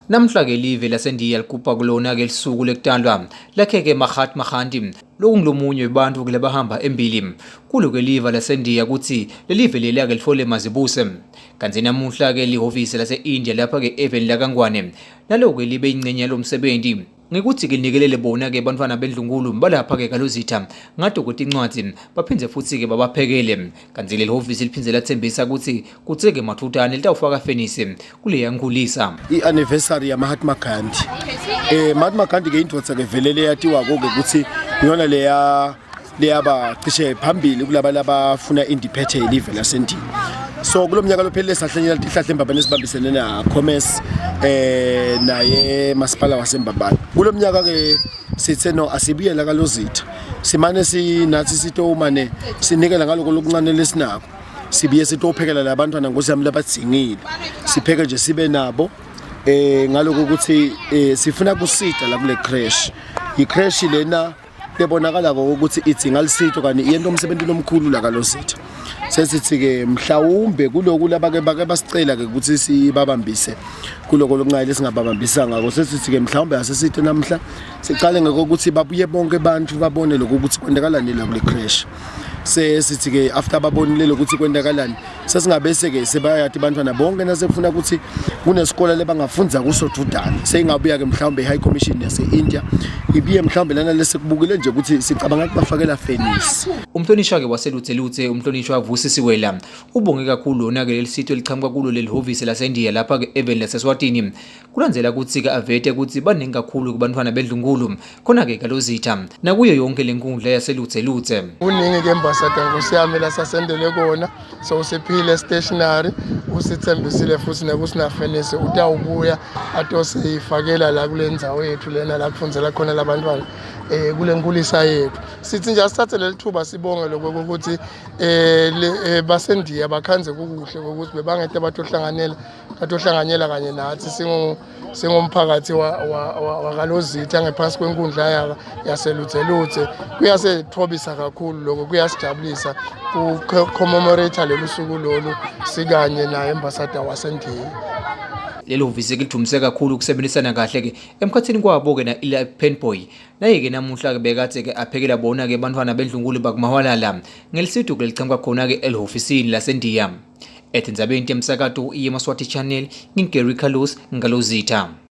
Namhla-ke live laseNdiya ligubha kulona-ke lisuku lekutalwa lakhe-ke Mahatma Gandhi, lokungulomunye webantfu-ke labahamba embili kulo-ke live laseNdiya kutsi lelive leliya-ke litfole mazibuse. Kantsi namuhla-ke lihhovisi lase-India lapha-ke eveni lakaNgwane nalo-ke libe yincenye yalomsebenti. Ngekutsi-ke nikelele bona-ke bantfwana bendlunkulu balapha-ke kaLozitha ngato-ke tincwadzi baphindze futsi-ke babaphekele. Kantsi leli hhovisi liphindze latsembisa kutsi kutse-ke mathutane litawufaka fenisi kuleya nkhulisa. I-anniversary yaMahatma Gandhi. Mahatma Gandhi ke indvodza ke vele leyatiwako ke kutsi iyona leya leyaba cishe phambili kulaba labafuna indiphethe yelive laseNdiya. So kulo mnyaka lophelile sahlanyela tihlahla eMbabane sibambisene na Commerce naye masipala waseMbabane. Kulo mnyaka ke sithe no asibuyela kaLozitha. Simane sinathi sitowumane sinikela ngaloko lokuncane lesinako. Sibuye sitophekela labantwana nkosi yami labadzingile. Sipheke nje sibe nabo ngaloko ukuthi sifuna kusita la kule creche. I creche lena lebonakala ukuthi idzinga lisito kani yento umsebenzi lomkhulu la kaLozitha. Sesithi ke mhlawumbe kuloku labake bake basicela ke ukuthi sibabambise kuloko lokuncane lesingababambisa ngako. Sesithi ke mhlawumbe asesithe namhla sicale ngokuthi babuye bonke abantu babone lokho ukuthi kwenzakalani la kule creche. Sesithi ke after babonile lokuthi kwenzakalani sesingabese ke sebayati bantwana bonke nasefuna ukuthi kunesikole lebangafundza kuso dudane. Seyingabuya ke mhlawumbe i-High Commission yase-India ibiye mhlawumbe lana lesekubukile nje ukuthi sicabanga ukubafakela fenisi. Umhlonishwa-ke waseLutselutse umhlonishwa Vusi Siwela ubonge kakhulu lona-ke leli sito eliqhamuka kulo leli hhovisi laseNdiya lapha-ke eveni laseSwatini kulandzela kutsi-ke avete kutsi baningi kakhulu kubantfwana bendlunkulu khona-ke kaLozitha nakuyo yonke le nkundla yaseLutselutse. Kuningi-ke ambassador nkosi yami lasasendele kona sewusiphile stationary usithembisile futhi nekuthi nafenisi utawubuya atosifakela la kule ndzawo yethu lena la kufundzela khona labantwana kule nkulisa yethu. Sithi nje asithathe leli thuba sibonge lokho ukuthi baseNdiya bakhanze kukuhle ukuthi bebangete batohlanganela batohlanganyela kanye nathi singumphakathi wakaLozitha ngephansi kwenkundla yaseLutselutse. Kuyasethobisa kakhulu lokho, kuyasijabulisa ku-commemorate lolu suku lolu sikanye naye ambassador waseNdiya. Leli hhovisi ke lidumise kakhulu ukusebenzisana kahle ke emkhathini kwabo ke na Eli Penboy naye ke namuhla ke bekathe ke aphekela bona ke bantwana bendlunkulu bakuMahwalala ngelisidu ke liqhamuka khona ke elihofisini laseNdiya. Etindzabeni temsakato iyeMaswati Channel, ngingu Gary Carlos ngalozitha.